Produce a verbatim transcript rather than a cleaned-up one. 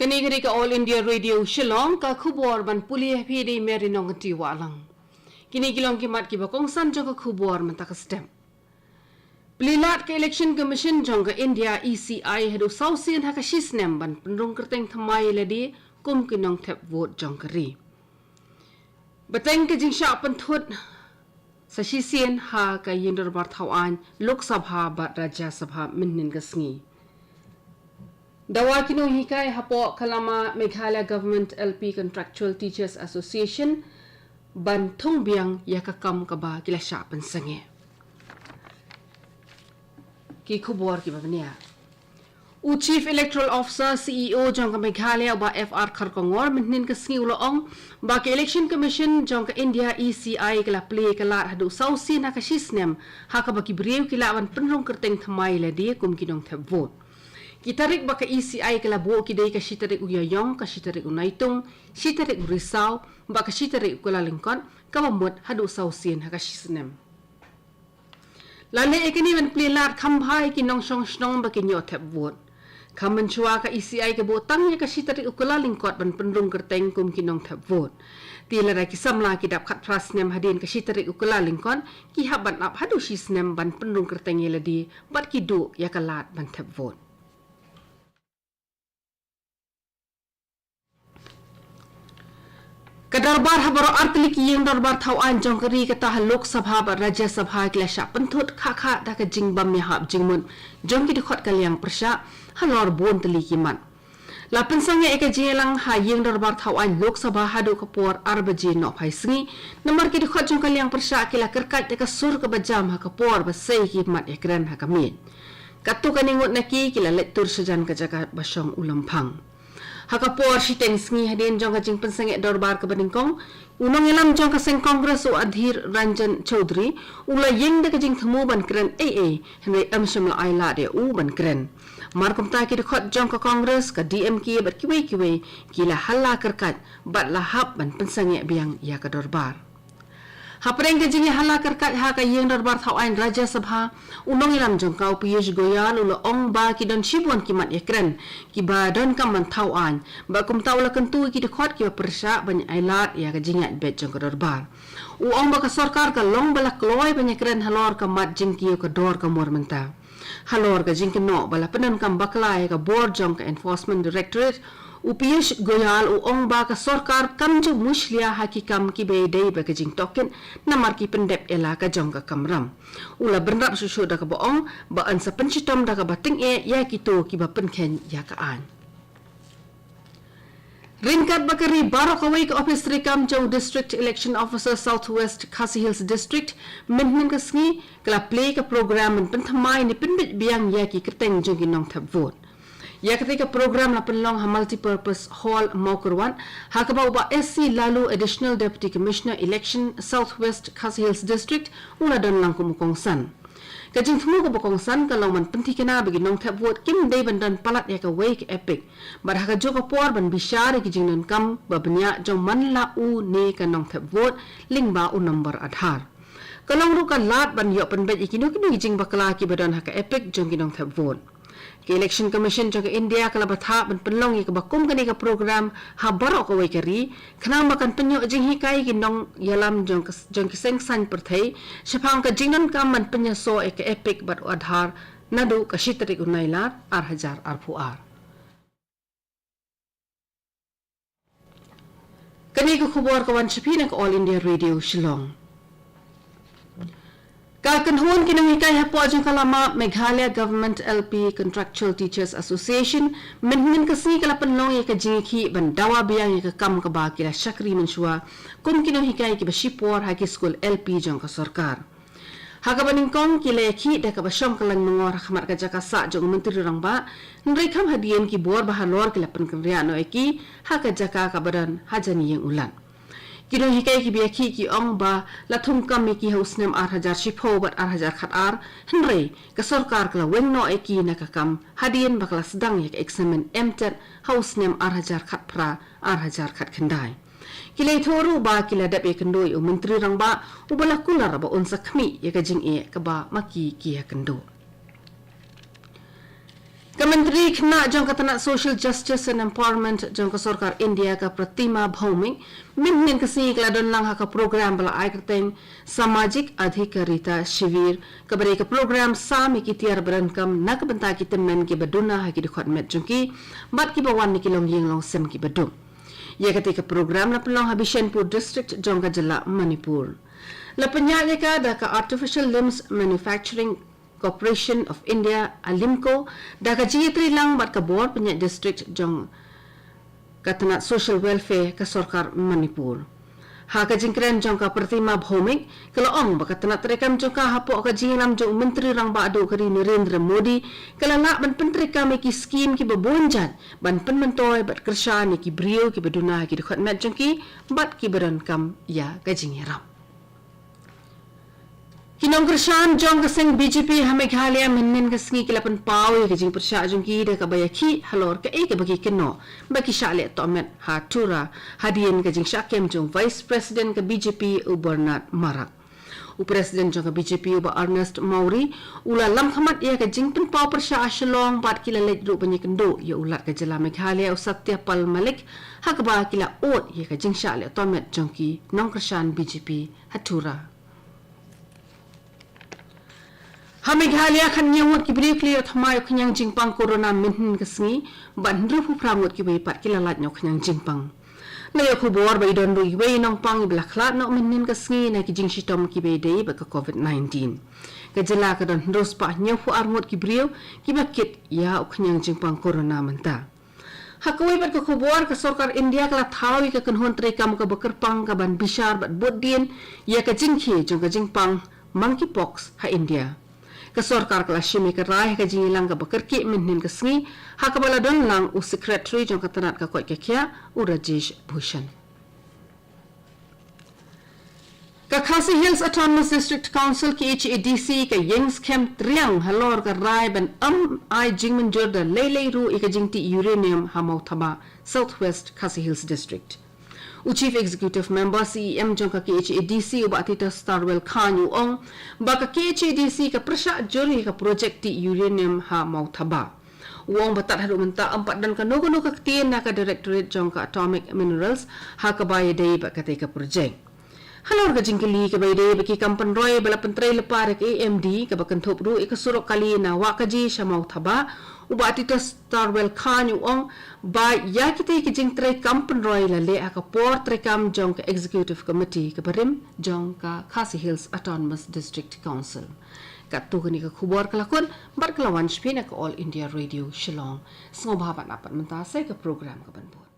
Kane ka dei ka All India Radio Shillong, ka khubor ban pule ha phi da i Mary Nongkynti Wahlang. Kine ki long ki mat kiba kongsan jong ka khubor mynta ka step. Plie lad ka Election Commission jong ka India, E C I, haduh saw sien ha ka shi snem ban pynrung kyrteng thymmai ïalade kum ki nongthep vote jong ka ri. Bteng ka jingshah pynthut sa shisien ha ka ïing dorbar thaw aiñ Lok Sabha bad Rajya Sabha mynhynnin ka sngi. Dawa ki nonghikai hapoh ka lama Meghalaya Government L P Contractual Teachers Association ban thung biang ïa ka kam kaba ki la shah pynsangeh. Ki khubor kiba bniah. U Chief Electoral Officer, C E O, jong ka Meghalaya, u Bah F R Kharkongor, mynhynnin ka sngi u la ong ba ka Election Commission jong ka India, E C I, ka la plie ka lad haduh saw sien ha ka shi snem ha kaba ki briew ki lah ban pynrung kyrteng thymmai ïalade kum ki nongthep vote. Ki tarik ba ka E C I ka la buh ki dei ka shi tarik u Ïaïong, ka shi tarik u Naitung, shi tarik u Risaw bad ka shi tarik u Kyllalyngkot, kaba mut haduh saw sien ha ka shi snem. La leh ïa kane ban plie lad kham bha ïa ki nongshong shnong ba kin ïoh thep vote. Kham mynshuwa ka E C I ka buh tang ïa ka shi tarik u Kyllalyngkot ban pynrung kyrteng kum ki nongthep vote. Te lada ki samla ki dap khatphra snem hadien ka shi tarik u Kyllalyngkot, ki hap ban ap haduh shi snem ban pynrung kyrteng ïalade bad ki duh ïa ka lad ban thep vote. Ka dorbar ha baroh artylli ki ïing dorbar thaw aiñ jong ka ri, kata ha Lok Sabha bad Rajya Sabha, ki la shah pynthut khah khah da ka jingbym ïahap jingmut jong ki dkhot ka liang pyrshah halor bun tylli ki mat. La pynsangeh ïa ka jingïalang ha ïing dorbar thaw aiñ Lok Sabha haduh ka por ar baje nohphai sngi, namar ki dkhot jong ka liang pyrshah ki la kyrkait da ka sur kaba jam ha ka por ba sei ki mat ïakren ha ka miej. Katto katne ngut na ki ki la leit tur shajan ka jaka ba shong u Lymphang. Ha ka por shiteng sngi hadien jong ka jingpynsangeh dorbar kaba nyngkong, u nongïalam jong ka seng Congress, u Adhir Ranjan Chaudhary, u la ïeng da ka jingthmu ban kren ei ei, hynrei ym shym la ai lad ïa u ban kren. Mar kumta ki dkhot jong ka Congress, ka D M K bad kiwei kiwei ki la halla kyrkait bad la hap ban pynsangeh biang ïa ka dorbar. Hapdeng ka jingïahala kyrkait ha ka ïing dorbar thaw aiñ Rajya Sabha, u nongïalam jong ka, u Piyush Goyal, u la ong ba ki don shibun ki mat ïakren kiba donkam ban thaw aiñ, bad kumta u la kyntu ïa ki dkhot kiba pyrshah ban ai lad ïa ka jingïaid beit jong ka dorbar. U ong ba ka sorkar ka long ba la kloi ban ïakren halor ka mat jingkiew ka dor ka mur mynta. Halor ka jingkynnoh ba la pyndonkam bakla ïa ka bor jong ka Enforcement Directorate, u Piyush Goyal u ong ba ka sorkar kam ju mushlia ha ki kam kiba ïadei bad ka jingtohkit namar ki pyndep ïa la ka jong ka kamram. U la bynrap shuh shuh da kaba ong ba yn sa pynshitom da kaba tyngeh ïa kito kiba pynkheiñ ïa ka aiñ. Ryngkat bad ka ri, baroh kawei ka ophis treikam jong u District Election Officer, South West Khasi Hills District, mynhynnin ka sngi ka la plie ka program ban pynthymmai ne pynbeit biang ïa ki kyrteng jong ki nongthep vote. Ïa katei ka program la pynlong ha Multipurpose Hall, Mawkyrwat, ha kaba u Bah S C Laloo, Additional Deputy Commissioner Election, South West Khasi Hills District, u la don lang kum u kongsan. Ka jingthmu kaba kongsan ka long ban pynthikna ba ki nongthep vote kim dei ban don palat ïa kawei ka EPIC. Bad ha kajuh ka por ban bishar ïa ki jingdonkam ba bniah jong man la u ne ka nongthep vote lyngba u nombor Aadhaar. Ka long ruh ka lad ban ïoh pynbeit ïa kino kino ki jingbakla kiba don ha ka EPIC jong ki nongthep vote. Ka Election Commission jong ka India ka la bthah ban pynlong ïa kaba kum kane ka program ha baroh kawei ka ri, khnang ba kan pynïoh jinghikai ïa ki nongïalam jong ka, jong ki seng saiñ pyrthei shaphang ka jingdonkam ban pynïasoh ïa ka EPIC bad u Aadhaar naduh ka shi tarik u Nailar ar hajar arphew ar. Kane ka khubor ka wan sha phi na ka All India Radio Shillong. Ka kynhun ki nonghikai hapoh jong ka lama Meghalaya Government L P Contractual Teachers Association mynhynnin ka sngi ka la pynlong ïa ka jingïakhih ban dawa biang ïa ka kam kaba ki la shakri mynshuwa kum ki nonghikai kiba shipor ha ki skul L P jong ka sorkar. Ha kaba nyngkong ki la ïakhih da kaba shong kylleng myngor ha khmat ka jaka sah jong u Myntri Rangbah, hynrei kham hadien ki bor ba halor ki la pynkynriah noh ïa ki ha ka jaka kaba don hajan ïing u Lat. Ki nonghikai kiba ïakhih ki ong ba la thungkam ïa ki ha u snem ar hajar shiphew bad ar hajar khatar, hynrei ka sorkar ka la weng noh ïa ki na ka kam hadien ba ka la sdang ïa ka eksamin M TET ha u snem ar hajar khatphra, ar hajar khatkhyndai. Ki la ïathuh ruh ba ki la dep ïakynduh ïa u Myntri Rangbah uba la kular ba un sa khmih ïa ka jingeh kaba ma ki ki ïakynduh. Ka Myntri Khynnah jong ka tnat Social Justice and Empowerment jong ka Sorkar India, ka Pratima Bhoumik, mynhynnin ka sngi ka la don lang ha ka program ba la ai kyrteng Samajik Adhikarita Shivir, kaba dei ka program sam ïa ki tiar ba donkam na ka bynta ki tymmen kiba duna ha ki dkhot met jong ki bad kiba wan na ki longïing longsem kiba duk. Ïa katei ka program la pynlong ha Bishnupur District jong ka jylla Manipur. La pynïaid ïa ka da ka Artificial Limbs Manufacturing Corporation of India, Alimco, da ka jingïatreilang bad ka bor pynïaid district jong ka tnat Social Welfare ka Sorkar Manipur. Ha ka jingkren jong ka Pratima Bhoumik, ka la ong ba ka tnat treikam jong ka hapoh ka jingïalam jong u Myntri Rangbah Duh ka ri Narendra Modi, ka la lah ban pyntreikam ïa ki skim kiba bun jait ban pynmyntoi bad kyrshan ïa ki briew kiba duna ha ki dkhot met jong ki bad kiba donkam ïa ka jingïarap. Ki nongkyrshan jong ka seng B J P ha Meghalaya mynhynnin ka sngi ki la pynpaw ïa ka jingpyrshah jong ki da kaba ïakhih halor kaei kaba ki kynnoh ba ki shah leh tohmet ha Tura, hadien ka jingshah kem jong Vice President ka B J P u Bernard Marak. U President jong ka B J P u Bah Ernest Mawrie u la lam khmat ïa ka jingpynpaw pyrshah ha Shillong bad ki la leit ruh ban ïakynduh ïa u Lat ka jylla Meghalaya u Satya Pal Malik, ha kaba ki la ud ïa ka jingshah leh tohmet jong ki nongkyrshan B J P ha Tura. Ha Meghalaya, khathynñiew ngut ki briew ki la ïoh thymmai u khñiang jingpang corona mynhynnin ka sngi, bad hynriewphew phra ngut kiwei pat ki la lait noh u khñiang jingpang. La ïoh khubor ba i don ruh iwei i nongpang iba la khlad noh mynhynnin ka sngi na ki jingshitom kiba ïadei bad ka COVID nineteen. Ka jylla ka don hynriewspah hynñiewphew ar ngut ki briew kiba kit ïa u khñiang jingpang corona mynta. Ha kawei pat ka khubor, ka Sorkar India ka la thaw ïa ka kynhun treikam kaba kyrpang kaban bishar bad bud dien ïa ka jingkhie jong ka jingpang monkeypox ha India. Ka sorkar ka la shim ïa ka rai ha ka jingïalang kaba kyrkieh mynhynnin ka sngi, ha kaba la don lang u Secretary jong ka tnat ka koit ka khiah, u Rajesh Bhushan. Ka Khasi Hills Autonomous District Council, K H A D C, ka ïeng skhem triang halor ka rai ban ym ai jingmynjur da lei lei ruh ïa ka jingtih uranium ha Mawthabah, South West Khasi Hills District. U Chief Executive Member, C E M, jong ka K H A D C, u Bah Titus Starwell Chyne, u ong ba ka K H A D C ka pyrshah jur ïa ka projek tih uranium ha Mawthabah. U ong ba tad haduh mynta ym pat don kano kano ka ktien na ka Directorate jong ka Atomic Minerals ha kaba ïadei bad katei ka projek. Halor ka jingkylli kaba ïadei bad ki kam pynroi ba la pyntrei lypa da ka A M D kaba kynthup ruh ïa ka surok kali na Wahkaji sha Mawthabah, u Bah Titus Starwell Chyne u ong ba ïa kitei ki jingtrei kam pynroi la leh ha ka por treikam jong ka Executive Committee kaba rim jong ka Khasi Hills Autonomous District Council. Katto kane ka khubor ka la kut bad ka la wan shaphrang na ka All India Radio Shillong. Sngewbha ban ap pat mynta sa ïa ka program kaban bud.